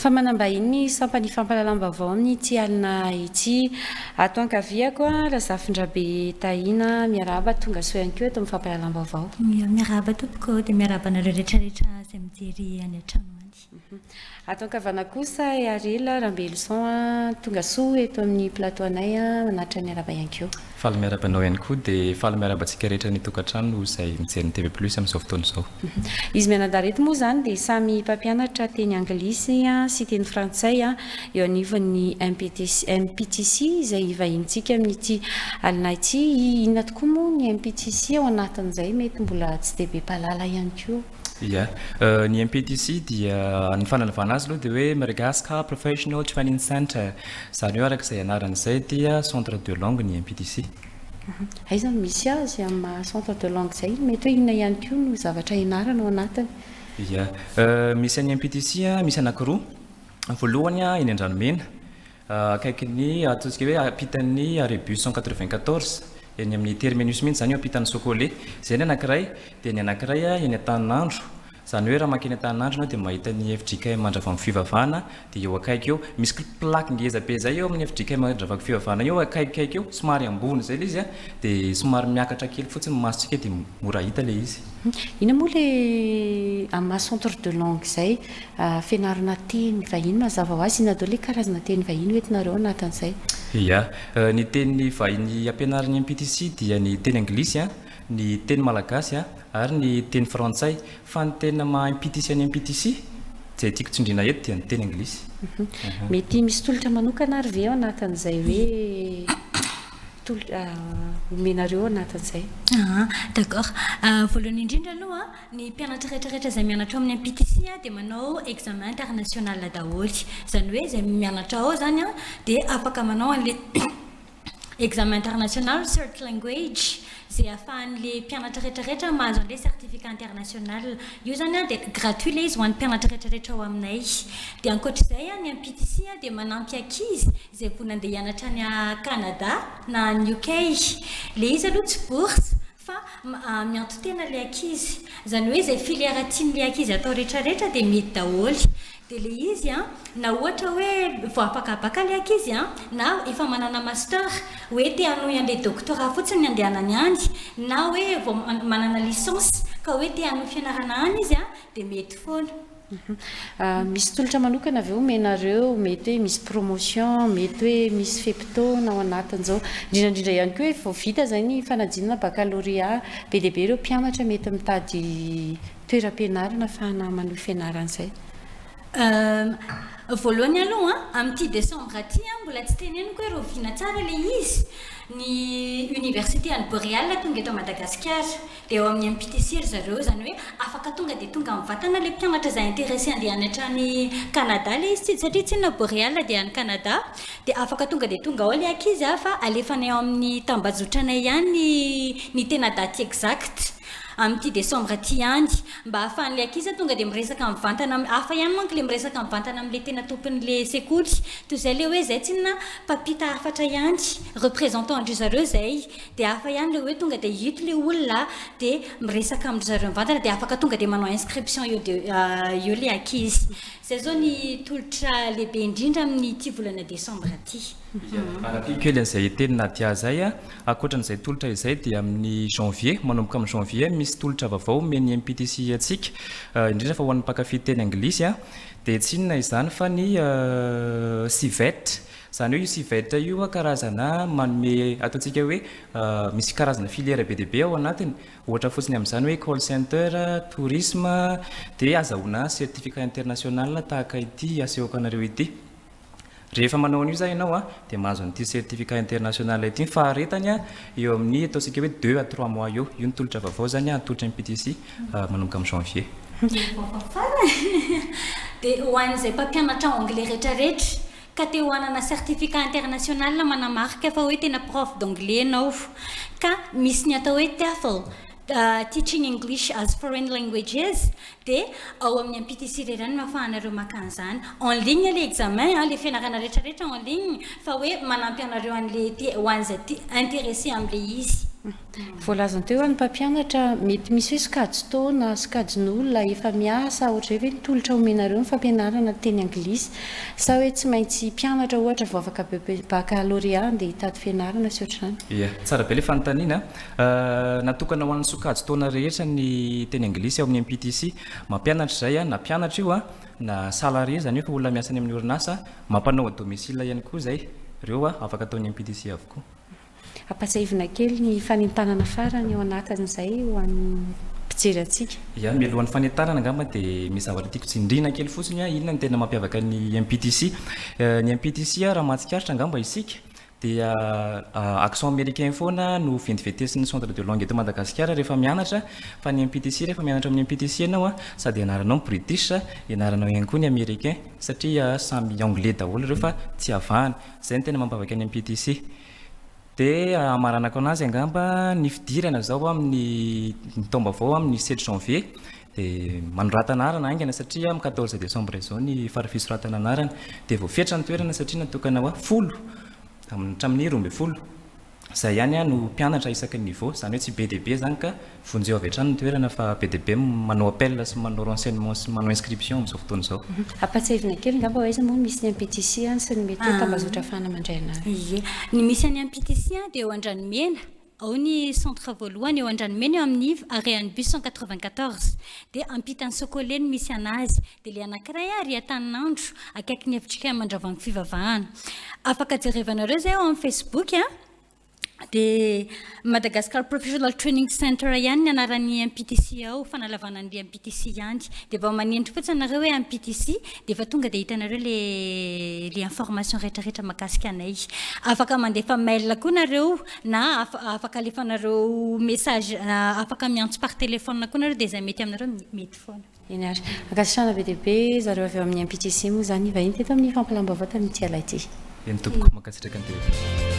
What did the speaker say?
Fa manambahiny ny sampan'ny fampahalalam-baovao amin'ity alina ity. Ato ankaviako, Razafindrabe Tahina, miarahaba tonga soa ihany koa eto amin'ny fampahalalam-baovao. Miarahaba tompoko dia miarahaba anareo rehetra rehetra izay mijery any an-trano any. Ato ankavana kosa i Ariel Rambeloson, tonga soa eto amin'ny plateau anay, manatitra ny arahaba ihany koa. Faly miarahaba anao ihany koa dia faly miarahaba antsika rehetra any an-tokantrano izay mijery ny TV Plus amin'izao fotoana izao. Izy mianadahy ireto moa izany dia samy mpampianatra teny anglisy sy teny frantsay eo anivon'ny MPTC izay hivahinintsika amin'ity alina ity. Inona tokoa moa ny MPTC ao anatin'izay mety mbola tsy dia be mpahalala ihany koa? Ia. Ny MPTC dia, ny fanalavana azy aloha dia hoe Madagascar Professional Training Center. Izany hoe araka izay anarany izay dia centre de langue ny MPTC. Aiza no misy azy amin'ny maha centre de langue izay? Mety hoe inona ihany koa no zavatra ianarana ao anatiny? Ia. Misy an'ny MPTC misy anankiroa. Voalohany eny Andranomena, akaikin'ny ataontsika hoe ampitan'ny arrêt bus 194, eny amin'ny terminus mihitsy izany eo ampitan'ny Socolait. Izay ny anankiray. Dia ny anankiray eny Antaninandro. Izany hoe raha mankeny Antaninandro ianao dia mahita ny fjkm Andravango Fivavahana dia eo akaiky eo. Misy plaque ngeza be izay eo amin'ny fjkm Andravango Fivavahana eo akaikikaiky eo, somary ambony izay ilay izy an, dia somary miakatra kely fotsiny ny masontsika dia mora hita ilay izy. Inona moa ilay amin'ny maha centre de langue izay? Fianarana teny vahiny mazava ho azy, inona daholo ilay karazana teny vahiny hoentinareo anatin'izay? Ia. Ny teny vahiny ampianarin'ny MPTC dia ny teny anglisy, ny teny malagasy ary ny teny frantsay. Fa ny tena maha MPTC an'ny MPTC, izay tiako tsindriana eto dia ny teny anglisy. Mety misy tolotra manokana ary ve ao anatin'izay hoe tolotra omenareo ao anatin'izay? Aa, d'accord. Voalohany indrindra aloha, ny mpianatra rehetra rehetra izay mianatra ao amin'ny MPTC dia manao examen international daholo. Izany hoe izay mianatra ao izany dia afaka manao an'ilay examen international cert language izay ahafahan'ilay mpianatra rehetra rehetra mahazo an'ilay certificat international. Io izany dia gratuit ilay izy ho an'ny mpianatra rehetra rehetra ao aminay. Dia ankoatr'izay ny MPTC dia manampy ankizy izay vao nandeha hianatra any Canada na any UK. Ilay izy aloha tsy bourse fa mianto-tena ilay ankizy. Izany hoe izay filière tian'ilay ankizy atao rehetra rehetra dia mety daholo. Dia ilay izy an, na ohatra hoe vao afaka bacc ilay ankizy an, na efa manana master, hoe te hanohy an'ilay doctorat fotsiny ny andehanany any, na hoe vao manana licence ka hoe te hanohy fianarana any izy an, dia mety foana. Misy tolotra manokana ve omenareo, mety hoe misy promotion, mety hoe misy fe-potoana ao anatin'izao, indrindra indrindra ihany koa hoe vao vita izay ny fanadinana baccalauréat, be dia be ireo mpianatra mety mitady toeram-pianarana ahafahana manohy fianarana izay. Voalohany aloha an, amin'ity décembre ity an, mbola tsy teneniko hoe rahoviana tsara ilay izy, ny université an'i Boréal tonga eto Madagasikara, dia ao amin'ny MPTC ry zareo, izany hoe afaka tonga dia tonga mivantana ilay mpianatra izay intéressé handeha hianatra any Canada ilay izy satria tsinona Boréal dia any Canada, dia afaka tonga dia tonga ao ilay ankizy an, fa alefanay ao amin'ny tambajotranay ihany ny tena daty exacte. Amin'ity décembre ity ihany. Mba ahafahan'ilay ankizy tonga dia miresaka mivantana am, hafa ihany manko ilay miresaka mivantana amin'ilay tena tompon'ilay sekoly. Toy izay ilay hoe izay tsinona mpampita hafatra ihany, représentant an-dry zareo izay. Dia hafa ihany ilay hoe tonga dia hito ilay olona dia miresaka amin-dry zareo mivantana dia afaka tonga dia manao inscription eo dia eo ilay ankizy. Izay izao ny tolotra lehibe indrindra amin'ity volana décembre ity. Anampiko kely an'izay tenin'i Nadia izay, ankoatran'izay tolotra izay dia amin'ny janvier, manomboka amin'ny janvier misy tolotra vaovao omen'ny MPTC antsika, indrindra fa ho an'ny mpankafy teny anglisy, dia tsy inona izany fa ny CIVET, izany hoe io CIVET io karazana manome ataontsika hoe misy karazana filière be dia be ao anatiny, ohatra fotsiny amin'izany hoe call center, tourisme, dia azahoana certificat international tahaka ity asehoko anareo ity. Rehefa manao an'io izany ianao an, dia mahazo an'ity certificat international ity. Ny faharetany an, eo amin'ny ataontsika hoe deux à trois mois eo. Io ny tolotra vaovao izany an, atolotra ny MPTC manomboka amin'ny janvier. Ny vaovao farany dia ho an'izay mpampianatra anglais rehetrarehetra ka te ho hanana certificat international manamarika fa hoe tena prof d'anglais ianao ka misy ny atao hoe TEFL, Teaching English as Foreign Languages, Dia ao amin'ny MPTC irery ihany no ahafahanareo maka an'izany. En ligne ilay examen an, ilay fianarana rehetra rehetra en ligne, fa hoe manampy anareo an'ilay te, ho an'izay te, intéressé amin'ilay izy. Voalazany teo hoe ny mpampianatra, mety misy hoe sokajin-taona, sokajin'olona efa miasa, ohatr'izay ve ny tolotra omenareo ny fampianarana teny anglisy? Sa hoe tsy maintsy mpianatra ohatra vao afaka baccalauréat andeha hitady fianarana sy ohatr'izany? Ia, tsara be ilay fanontaniana. Natokana ho an'ny sokajin-taona rehetra ny teny anglisy ao amin'ny MPTC. Mampianatra izay, na mpianatra io na salarié, izany hoe efa olona miasa any amin'ny orinasa, mampanao à domicile ihany koa izay. Ireo afaka ataon'ny MPTC avokoa. Ampatsiahivina kely ny fanentanana farany ao anatin'izay ho an'ny mpijery antsika. Ia, mialohan'ny fanentanana angamba dia misy zavatra tiako tsindriana kely fotsiny, inona no tena mampiavaka ny MPTC? Ny MPTC raha mahatsikaritra angamba isika dia accent américain foana no ventiventesin'ny centre de langue eto Madagasikara rehefa mianatra, fa ny MPTC rehefa mianatra amin'ny MPTC ianao sady ianaranao ny british, ianaranao ihany koa ny américain satria samy anglais daholo ireo fa tsy avahana. Izay no tena mampiavaka ny MPTC. Dia hamaranako anazy angamba ny fidirana izao amin'ny ny taom-baovao amin'ny sept janvier dia manorata anarana haingana satria amin'ny quatorze décembre izao ny fara-fisoratana anarana. Dia voafetra ny toerana satria natokana ho 10 hatramin'ny 12. Izay ihany no mpianatra isaky ny niveau, izany hoe tsy be dia be izany ka vonjeo avy hatrany ny toerana fa be dia be manao appel sy manao renseignement sy manao inscription amin'izao fotoana izao. Ampatsiahivina kely angamba hoe aiza moa no misy ny MPTC sy ny mety hoe tambazotra ahafahana mandray anarana. Ie. Ny misy an'ny MPTC dia eo Andranomena, ao ny centre voalohany eo Andranomena eo amin'ny arrêt an'ny bus 194. Dia ampitan'ny Socolait no misy anazy. Dia ilay anankiray ary Antaninandro, akaikin'ny fjkm Andravoahangy Fivavahana. Afaka jerevanareo izay ao amin'ny Facebook a. Dia Madagascar Professional Training Center ihany ny anaran'ny MPTC ao, fanalavana an'ilay MPTC ihany. Dia vao manendry fotsiny nareo hoe MPTC dia efa tonga dia hitanareo le le information rehetrarehetra mahakasika anay. Afaka mandefa mail koa nareo na afaka alefanareo message, afaka miantso par téléphone koa nareo dia izay mety aminareo mety foana. Eny ary. Ankasitrahana be dia be zareo avy ao amin'ny MPTC moa izany nivahiny teto amin'ny fampahalalam-baovao tamin'ity alina ity. Eny tompoko, mankasitraka ny TV.